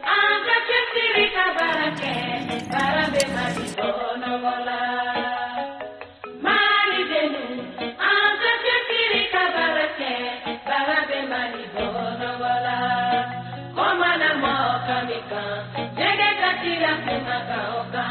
An ka cɛsiri ka baara kɛ, baara bɛ Mali bɔ nɔgɔ la. Malidenw, an ka cɛsiri ka baara kɛ, baara bɛ Mali bɔ nɔgɔ la. Ko mana mɔgɔ kami kan, jɛgɛ ka tila kuma kan o kan.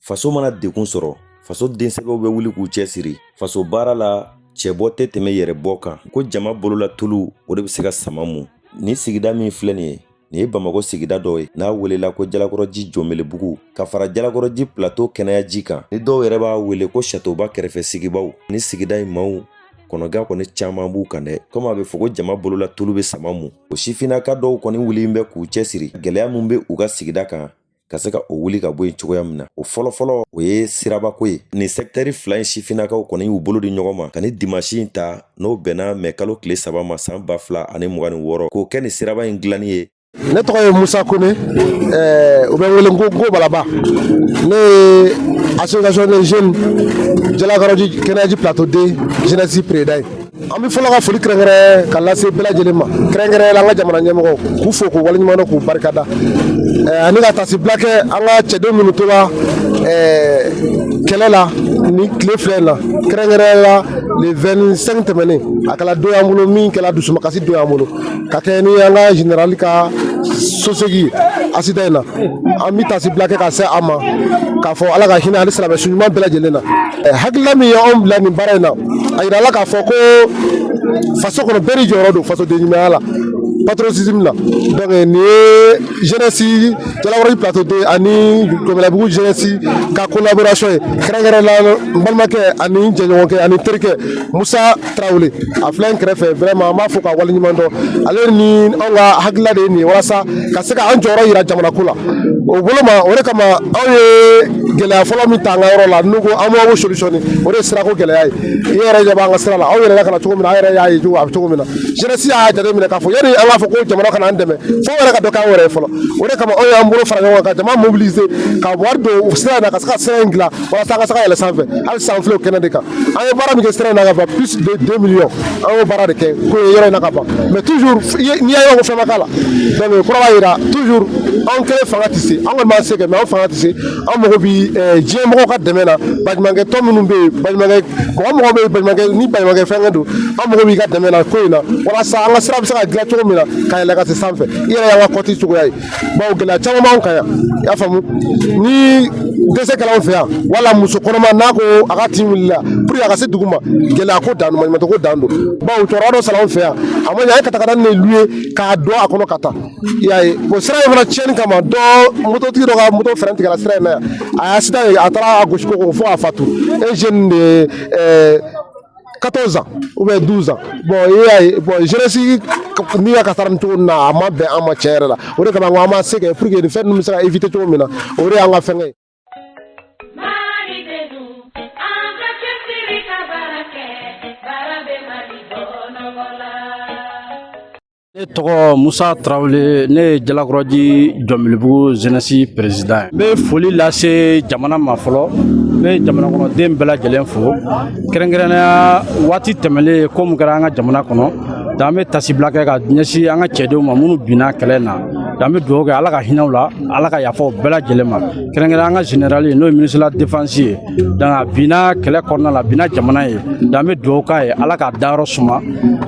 Faso mana degun sɔrɔ, faso densɛbɛw bɛ wuli k'u cɛsiri faso baara la. Cɛbɔ tɛ tɛmɛ yɛrɛbɔ kan, ko jama bolola tulu, o de bɛ se ka sama mu. Nin sigida min filɛ nin ye, nin ye Bamakɔ sigida dɔ ye n'a welela ko Jalakɔrɔji Jɔnbelebugu, ka fara Jalakɔrɔji Plateau kɛnɛyaji kan, ni dɔw yɛrɛ b'a wele ko Châteauba kɛrɛfɛ sigibaw. Ni sigida in maaw kɔnɔga kɔni caman b'u kan dɛ. Komi a bɛ fɔ ko jama bolola tulu bɛ sama mu, o sifinnaka dɔw kɔni wulilen bɛ k'u cɛsiri gɛlɛya min bɛ u ka sigida kan, ka se ka o wuli ka bɔ yen cogoya min na. O fɔlɔfɔlɔ, o ye sirabako ye. Nin sɛkitɛri fila in sifinnakaw kɔni y'u bolo di ɲɔgɔn ma ka ni dimansi in ta, n'o bɛnna mɛ kalo tile 3 ma san 2026, k'o kɛ nin siraba in dilanni ye. Ne tɔgɔ ye Musa Kone, u bɛ n wele ko Balaba. Ne ye association des jeunes Jalakɔrɔji Kɛnɛyaji Plateau 2 jeunesse président ye. An bɛ fɔlɔ ka foli kɛrɛnkɛrɛn ka lase bɛɛ lajɛlen ma, kɛrɛnkɛrɛn an ka jamana ɲɛmɔgɔw, k'u fo, k'u waleɲuman dɔn, k'u barikada, ani ka tasibila kɛ an ka cɛden minnu tora kɛlɛ la ni tile 2 in na, kɛrɛnkɛrɛn la le 25 tɛmɛnen. A kɛla don y'an bolo min kɛla dusumakasi don y'an bolo, ka kɛ ni an ka général ka sosegi ye accident in na. An bɛ tasibila kɛ ka se a ma k'a fɔ Ala ka hinɛ ani silamɛ su ɲuman bɛɛ lajɛlen na. Hakilina min ye anw bila nin baara in na, a yirala k'a fɔ ko faso kɔnɔ, bɛɛ n'i jɔyɔrɔ don fasoden ɲumanya la, patriotisme la. Donc nin ye jeunesse Jalakɔrɔji Plateau 2 ani Jɔnbɛlɛbugu jeunesse ka collaboration ye, kɛrɛnkɛrɛn la n balimakɛ ani n jɛɲɔgɔnkɛ ani terikɛ Musa Tarawele, a filɛ n kɛrɛfɛ. Vraiment, an b'a fɔ ka waleɲuman dɔn. Ale ni anw ka hakilina de ye nin ye, walasa ka se ka an jɔyɔrɔ yira jamana ko la o bolo ma. O de kama anw ye gɛlɛya fɔlɔ min ta an ka yɔrɔ la, n'u ko an b'o solutionner, o de ye sirako gɛlɛya ye. I yɛrɛ ɲɛ b'an ka sira la, aw yɛrɛ ka na cogo min na, aw yɛrɛ y'a ye cogo a bɛ cogo min na. Jeunesse y'a jateminɛ k'a fɔ yanni an k'a fɔ ko jamana kana an dɛmɛ, fo yɛrɛ ka dɔ k'an yɛrɛ ye fɔlɔ. O de kama anw y'an bolo fara ɲɔgɔn kan ka jama mobiliser, ka wari don sira in na, ka se ka sira in dilan, walasa an ka se ka yɛlɛ sanfɛ. Hali sisan, an filɛ o kɛnɛ de kan. An ye baara min kɛ sira in na ka ban, plus de 2 millions, an y'o baara de kɛ ko ye yɔrɔ in na ka ban. Mais toujours, n'i y'a ye ko fɛn ma k'a la, donc kɔrɔ b'a yira toujours anw kelen fanga tɛ se. An kɔni b'an se kɛ, mais anw fanga tɛ se. An mago bi diɲɛ mɔgɔw ka dɛmɛ na. Baɲumankɛ tɔn minnu bɛ yen, baɲumankɛ mɔgɔ mɔgɔ bɛ yen, baɲumankɛ ni baɲumankɛ fɛnkɛ don, an mago b'i ka dɛmɛ na ko in na, walasa an ka sira bɛ se ka dilan cogo min na ka yɛlɛ ka se sanfɛ. I yɛrɛ y'an ka kɔti cogoya ye, bawo gɛlɛya caman b'anw kan yan. I y'a faamu, ni dɛsɛ kɛra anw fɛ yan, wala muso kɔnɔma n'a ko a ka tin wulila pour que a ka se dugu ma, gɛlɛya ko dan don, maɲumantɔ ko dan don. Bawo cɛkɔrɔba dɔ sara anw fɛ yan, a ma ɲɛ, an ye katakata ne louer k'a don a kɔnɔ ka taa. I y'a ye, bon, sira in fana tiɲɛni kama, dɔ mototigi dɔ ka moto frein tigɛla sira in na yan, a ye accident ye, a taara a gosi ko fo k'a fatu, un jeune de 14 ans ou bien 12 ans. Bon, i y'a ye, bon, jeunesse n'i ka kasara nin cogo nin na, a ma bɛn an ma tiɲɛ yɛrɛ la. O de kama n ko an b'an se kɛ pour que nin fɛn ninnu bɛ se ka éviter cogo min na. O de y'an ka fɛnkɛ ye. Malidenw, an ka cɛsiri ka baara kɛ, baara bɛ Mali bɔ nɔgɔ la. Ne tɔgɔ Musa Tarawele, ne ye Jalakɔrɔji Jɔnbelebugu jeunesse président ye. N bɛ foli lase jamana ma fɔlɔ, n bɛ jamana kɔnɔden bɛɛ lajɛlen fo, kɛrɛnkɛrɛnnenya waati tɛmɛnen ko min kɛra an ka jamana kɔnɔ. Donc an bɛ tasibila kɛ ka ɲɛsin an ka cɛdenw ma minnu binna kɛlɛ in na. Donc an bɛ dugawu kɛ, Ala ka hinɛ u la, Ala ka yafa u bɛɛ lajɛlen ma, kɛrɛnkɛrɛn an ka général, n'o ye ministre de la défense ye. Donc a binna kɛlɛ kɔnɔna la, a binna jamana ye. Donc an bɛ dugawu k'a ye, Ala k'a dayɔrɔ suma.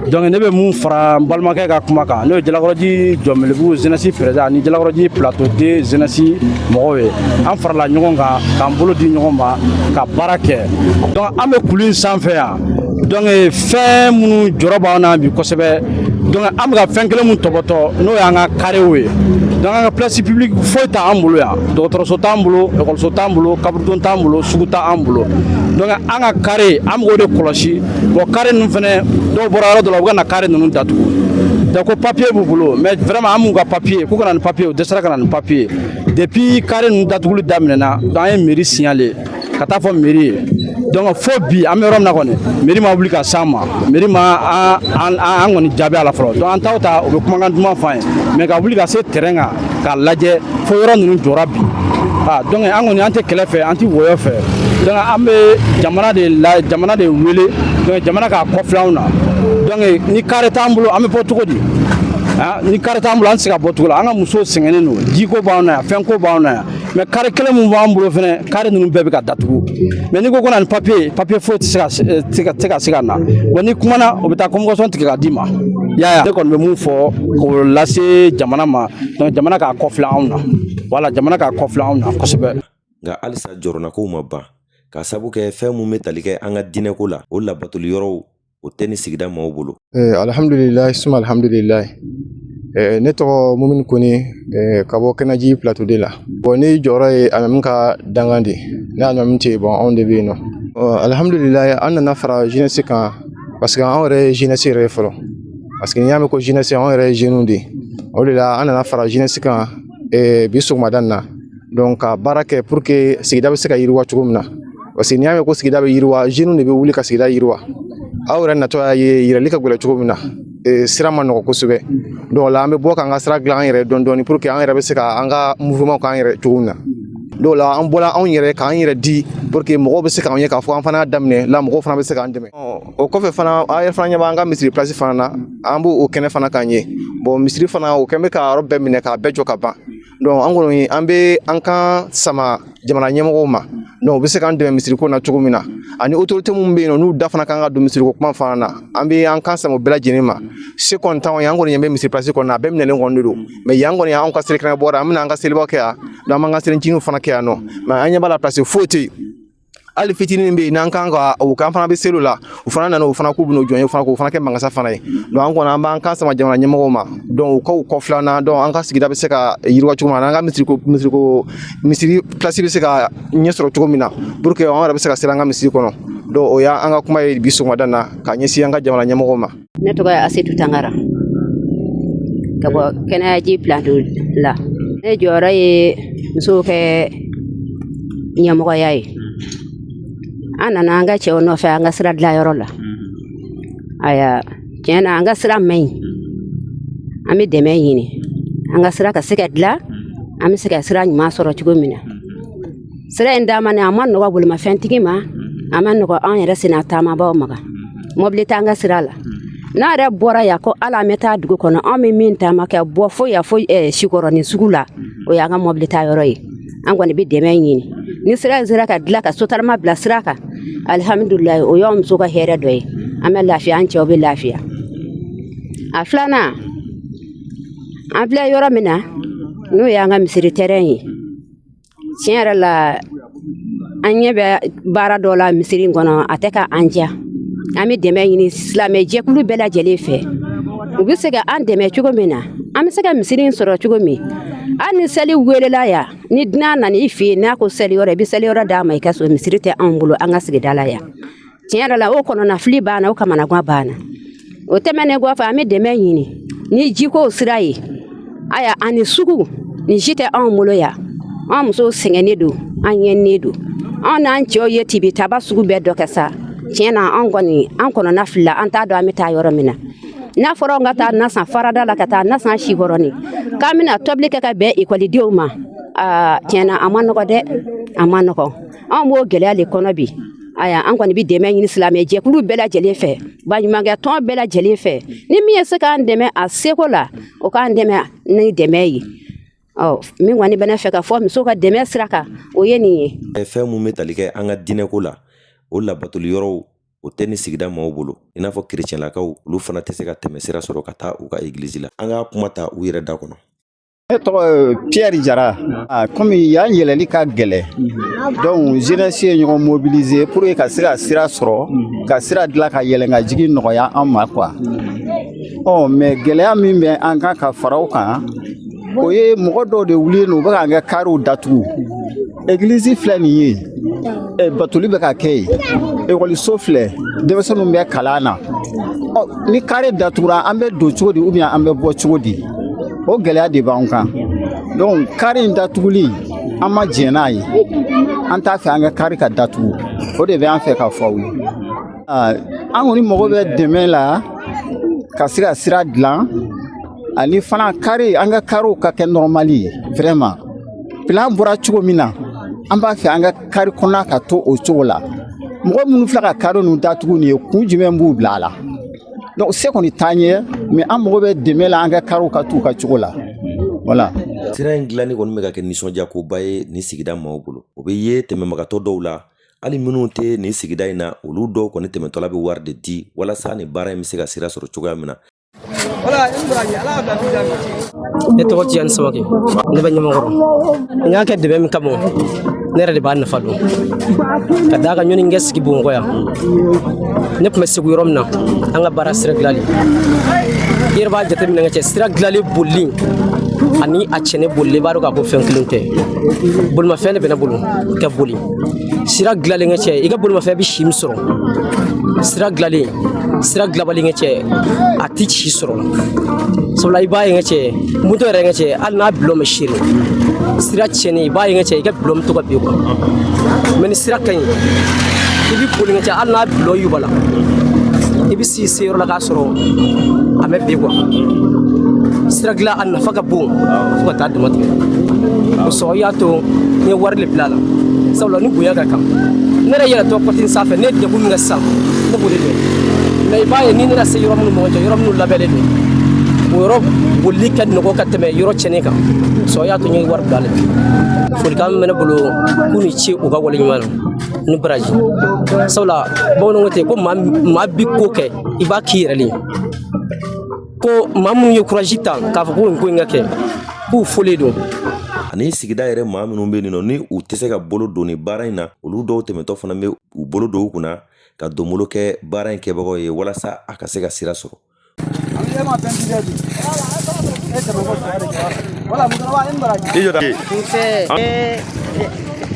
Donc ne bɛ mun fara n balimakɛ ka kuma kan, n'o ye Jalakɔrɔji Jɔnbelebugu jeunesse président ani Jalakɔrɔji Plateau 2 jeunesse mɔgɔw ye, an farala ɲɔgɔn kan k'an bolo di ɲɔgɔn ma ka baara kɛ. Donc an bɛ kulu in sanfɛ yan. Donc fɛn minnu jɔrɔ b'an na bi kosɛbɛ, donc an bɛ ka fɛn kelen mun tɔbɔtɔ, n'o y'an ka karew ye. Donc an ka place publique foyi t'an bolo yan, dɔgɔtɔrɔso t'an bolo, ekɔliso t'an bolo, kaburudon t'an bolo, sugu t'an bolo. Donc an ka carré, an b'o de kɔlɔsi. Bon, carré ninnu fɛnɛ, dɔw bɔra yɔrɔ dɔ la, u bɛ ka na carré ninnu datugu. Donc ko papier b'u bolo, mais vraiment an m'u ka papier, k'u ka na ni papier, u dɛsɛra ka na ni papier. Depuis carré ninnu datuguli daminɛna, donc an ye mairie signaler ka taa fɔ mairie ye. Donc fo bi, an bɛ yɔrɔ min na kɔni, mairie ma wuli ka s'an ma, mairie ma an kɔni jaabi a la fɔlɔ. Donc an t'aw ta, u bɛ kumakan duman fɔ an ye, mais ka wuli ka se terrain kan k'a lajɛ, fo yɔrɔ ninnu jɔra bi. Ah, donc an kɔni, an tɛ kɛlɛ fɛ, an tɛ wɔyɔ fɛ. Donc an bɛ jamana de la, jamana de wele, donc jamana k'a kɔfilɛ anw na. Donc ni carré t'an bolo, an bɛ bɔ cogo di? Ni carré t'an bolo, an tɛ se ka bɔ cogo la. An ka musow sɛgɛnnen don, jiko b'anw na yan, fɛnko b'anw na yan. Mais carré kelen mun b'an bolo fɛnɛ, carré ninnu bɛɛ bɛ ka datugu. Mais n'i ko ko na ni papier, papier foyi tɛ se ka na. Wa ni kumana, o bɛ taa convocation tigɛ ka d'i ma. I y'a ye, ne kɔni bɛ mun fɔ k'o lase jamana ma, donc jamana k'a kɔfilɛ anw na. Wala jamana k'a kɔfilɛ anw na kosɛbɛ. Nka halisa jɔrɔnakow ma ban, ka sabu kɛ fɛn mun bɛ tali kɛ an ka diinɛko la, o labatoli yɔrɔw, o tɛ ni sigida maaw bolo. Alhamdulilayi, suma alhamdulilayi. Ne tɔgɔ Mumini Kone, ka bɔ Kɛnɛji Plateau de la. Bon, ne jɔyɔrɔ ye alimami ka dangan de. Ne alimami tɛ yen, bon, anw de bɛ yen nɔ. Alhamdulilayi, an nana fara jeunesse kan parce que anw yɛrɛ ye jeunesse yɛrɛ ye fɔlɔ. Parce que n'i y'a mɛn ko jeunesse, anw yɛrɛ ye jeunes de ye. O de la an nana fara jeunesse kan bi sɔgɔmada in na. Donc ka baara kɛ pour que sigida bɛ se ka yiriwa cogo min na. Parce que n'i y'a mɛn ko sigida bɛ yiriwa, jeunes de bɛ wuli ka sigida yiriwa. Aw yɛrɛ natɔ y'a ye yɛlɛli ka gɛlɛn cogo min na, sira ma nɔgɔ kosɛbɛ. Donc la an bɛ bɔ k'an ka sira dilan an yɛrɛ dɔɔni dɔɔni pour que an yɛrɛ bɛ se ka an ka mouvement k'an yɛrɛ cogo min na. Donc la an bɔla anw yɛrɛ k'an yɛrɛ di pour que mɔgɔw bɛ se k'an ye k'a fɔ an fana y'a daminɛ la, mɔgɔw fana bɛ se k'an dɛmɛ. O kɔfɛ fana, an yɛrɛ fana ɲɛ b'an ka misiri place fana na, an b'o kɛnɛ fana k'an ye. Bon, misiri fana, o kɛn bɛ ka yɔrɔ bɛɛ minɛ k'a bɛɛ jɔ ka ban. Donc an kɔni, an bɛ an kan sama jamana ɲɛmɔgɔw ma. Donc u bɛ se k'an dɛmɛ misiri ko na cogo min na, ani autorité minnu bɛ yen nɔ, n'u da fana kan ka don misiri ko kuma fana na, an bɛ an kan sama o bɛɛ lajɛlen ma. Se kɔni t'anw ye, an kɔni ɲɛ bɛ misiri place kɔnɔ, a bɛɛ minɛlen kɔni de don. Mais yan kɔni, y'anw ka selikɛnɛ bɔra, an bɛna an ka selibaw kɛ yan. Donc an b'an ka seliciniw fana kɛ yan nɔ. Mais an ɲɛ b'a la, place foyi tɛ yen. Hali fitinin bɛ yen n'an kan ka o k'an fana bɛ seli o la, o fana nana, o fana k'u bɛn'o jɔ, o fana k'o fana kɛ mangasa fana ye. Donc an kɔni, an b'an kan sama jamana ɲɛmɔgɔw ma. Donc u k'u kɔfilɛ an na. Donc an ka sigida bɛ se ka yiriwa cogo min na, an ka misiri ko misiri place bɛ se ka ɲɛ sɔrɔ cogo min na, pour que an yɛrɛ bɛ se ka seli an ka misiri kɔnɔ. Donc o y'an ka kuma ye bi sɔgɔmada in na ka ɲɛsin an ka jamana ɲɛmɔgɔw ma. Ne tɔgɔ ye Asetu Tangara, ka bɔ Kɛnɛyaji Plateau la. Ne jɔyɔrɔ ye musow kɛ ɲɛmɔgɔya ye. An nana an ka cɛw nɔfɛ an ka sira dilanyɔrɔ la. Aya, tiɲɛ na, an ka sira man ɲi. An bɛ dɛmɛ ɲini an ka sira ka se ka dilan, an bɛ se ka sira ɲuman sɔrɔ cogo min na. Sira in d'a ma, a ma nɔgɔ bolimafɛntigi ma, a ma nɔgɔ an yɛrɛ senna taamabaw ma. Mɔbili t'an ka sira la. N'a yɛrɛ bɔra yan ko hali an bɛ taa dugu kɔnɔ, an bɛ min taama ka bɔ fo yan fo Sikɔrɔni sugu la, o y'an ka mɔbili taa yɔrɔ ye. An kɔni bɛ dɛmɛ ɲini. Ni sira in sera ka dilan, ka sotarama bila sira kan, alihamudulilayi, o y'anw muso ka hɛrɛ dɔ ye. An bɛ lafiya, an cɛw bɛ lafiya. A filanan, an filɛ yɔrɔ min na, n'o y'an ka misiri terrain ye. Tiɲɛ yɛrɛ la, an ɲɛ bɛ baara dɔ la misiri in kɔnɔ, a tɛ ka an diya. An bɛ dɛmɛ ɲini silamɛ jɛkulu bɛɛ lajɛlen fɛ, u bɛ se ka an dɛmɛ cogo min na, an bɛ se ka misiri in sɔrɔ cogo min. Hali ni seli welela yan, ni dunan nana i fɛ yen, n'a ko seli yɔrɔ, i bɛ seli yɔrɔ d'a ma i ka so. Misiri tɛ anw bolo an ka sigida la yan. Tiɲɛ yɛrɛ la, o kɔnɔna fili banna, o kamanagan banna. O tɛmɛnen kɔfɛ, an bɛ dɛmɛ ɲini ni jiko sira ye. Aya, ani sugu ni ji tɛ anw bolo yan. An musow sɛgɛnnen don, an ɲɛnen don. Anw n'an cɛw ye tibi taba sugu bɛɛ dɔ kɛ sa. Tiɲɛ na, an kɔni, an kɔnɔna filila, an t'a dɔn an bɛ taa yɔrɔ min na. N'a fɔra an ka taa nasan farada la, ka taa nasan Sikɔrɔni, k'an bɛna tobili kɛ ka bɛn ekɔlidenw ma, aa, tiɲɛ na, a ma nɔgɔ dɛ, a ma nɔgɔ. Anw b'o gɛlɛya de kɔnɔ bi. Aya, an kɔni bɛ dɛmɛ ɲini silamɛ jɛkulu bɛɛ lajɛlen fɛ, baɲumankɛ tɔn bɛɛ lajɛlen fɛ. Ni min ye se k'an dɛmɛ a seko la, o k'an dɛmɛ ni dɛmɛ ye. Ɔ, min kɔni bɛ ne fɛ ka fɔ musow ka dɛmɛ sira kan, o ye nin ye. Fɛn mun bɛ tali kɛ an ka diinɛko la, o labatoli yɔrɔw, o tɛ ni sigida maaw bolo. I n'a fɔ kerecɛnlakaw, olu fana tɛ se ka tɛmɛ sira sɔrɔ ka taa u ka egilizi la. An k'a kuma ta u yɛrɛ da kɔnɔ. Ne tɔgɔ ye Pierre Jara. Komi yan yɛlɛli ka gɛlɛn, donc jeunesse ye ɲɔgɔn mobiliser pour que ka se ka sira sɔrɔ, ka sira dilan ka yɛlɛn ka jigin nɔgɔya an ma quoi. Ɔ, mais gɛlɛya min bɛ an kan ka fara o kan, o ye mɔgɔ dɔw de wulilen don, u bɛ k'an kɛ karew datugu. Egilizi filɛ nin ye, batoli bɛ ka kɛ yen. Ekɔliso filɛ, denmisɛnninw bɛ kalan na. Ɔ, ni carré datugura, an bɛ don cogo di ou bien an bɛ bɔ cogo di? O gɛlɛya de b'an kan. Donc carré in datuguli, an ma jɛn n'a ye, an t'a fɛ an ka carré ka datugu. O de bɛ an fɛ ka fɔ aw ye. An kɔni mago bɛ dɛmɛ la ka se ka sira dilan, ani fana carré, an ka carréw ka kɛ normal ye. Vraiment, plan bɔra cogo min na. An b'a fɛ an ka kari kɔnɔna ka to o cogo la. Mɔgɔ minnu filɛ ka kari ninnu datugu nin ye, kun jumɛn b'u bila a la? Donc se kɔni t'an ye, mais an mago bɛ dɛmɛ la, an ka kariw ka t'u ka cogo la, voilà. Sira in dilanni kɔni bɛ ka kɛ nisɔndiyakoba ye nin sigida maaw bolo. O bɛ ye tɛmɛbagatɔ dɔw la, hali minnu tɛ nin sigida in na, olu dɔw kɔni tɛmɛtɔla bɛ wari de di walasa nin baara in bɛ se ka sira sɔrɔ cogoya min na. Ne tɔgɔ Tiyani Samake, ne bɛ Ɲamakɔrɔ. N y'a kɛ dɛmɛ min kama, ne yɛrɛ de b'a nafa dɔn, ka d'a kan ɲɔni n kɛ sigi Bamakɔ yan, ne tun bɛ Segu yɔrɔ min na, an ka baara sira dilanli, i yɛrɛ b'a jateminɛ ka cɛ sira dilanlen bolili ani a cɛnni bolili, i b'a dɔn k'a ko fɛn kelen tɛ. Bolimafɛn de bɛ ne bolo ka boli. Sira dilanlen ka cɛ, i ka bolimafɛn bɛ si min sɔrɔ sira dilanlen, sira dilanbali ka cɛ, a ti si sɔrɔ. Sabula i b'a ye ka cɛ, moto yɛrɛ ka cɛ, hali n'a bulon bɛ seri, sira tiɲɛnen, i b'a ye ka cɛ, i ka bulon bɛ to ka bin quoi. Mais ni sira ka ɲi, i bɛ boli ka cɛ, hali n'a bulon yubala, i bɛ s'i se yɔrɔ la k'a sɔrɔ a mɛ bin quoi. Sira dilan a nafa ka bon fo ka taa dama tɛmɛ. O sɔrɔ y'a to n ye wari de bila a la, sabula ni bonya ka kan. Ne yɛrɛ yɛlɛtɔ kɔtin sanfɛ, ne ye degun min kɛ sisan, ne b'o de dɔn. Mais i b'a ye ni ne na se yɔrɔ minnu mɔgɔ cɛ, yɔrɔ minnu labɛnnen don, o yɔrɔ bolili ka nɔgɔ ka tɛmɛ yɔrɔ cɛnnen kan. Sɔrɔ y'a to n ye wari bila a la. Folikan min bɛ ne bolo, k'u ni ce u ka waleɲuman na ni baraji, sabula bamananw ko ten ko maa bi ko kɛ, i b'a k'i yɛrɛ le. Ko maa minnu ye courage ta k'a fɔ ko nin ko in ka kɛ, k'u folen don. Ani sigida yɛrɛ maa minnu bɛ yen nɔ, ni u tɛ se ka bolo don ni baara in na, olu dɔw tɛmɛtɔ fana bɛ u bolo don u kunna ka donbolo kɛ baara in kɛbagaw ye walasa a ka se ka sira sɔrɔ.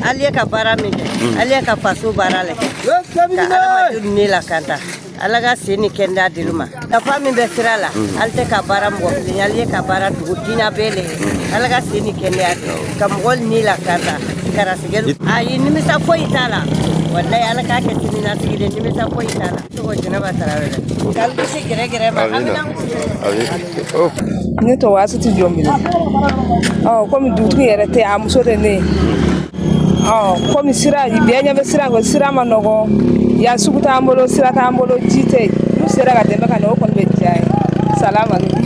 Ali ye ka baara min kɛ, ali ye ka faso baara le kɛ, ka adamadenw ni lakanda. Ala ka sen ni kɛnɛya dili ma. Nafa min bɛ sira la, ali tɛ ka baara mɔgɔ kelen, ali ye ka baara dugu diɲɛ bɛɛ le ye. Ala ka sen ni kɛnɛya di ka mɔgɔ ni lakanda garisigɛ. Ayi, nimisa foyi t'a la, walayi. Ala k'a kɛ siniɲɛsigi de, nimisa foyi t'a la. Tɔgɔ Jɛnɛba Tarawele. K'ale kisi gɛrɛgɛrɛ ma. Ne tɔgɔ Asatu Jɔnbili. Ɔ komi dugutigi yɛrɛ tɛ, a muso de ne ye. Ɔ komi sira bɛɛ ɲɛ bɛ sira kɔ, sira ma nɔgɔ yan, sugu t'an bolo, sira t'an bolo, ji tɛ yen. N'u sera ka dɛmɛ ka na, o kɔni bɛ diya ye. Salamalekun.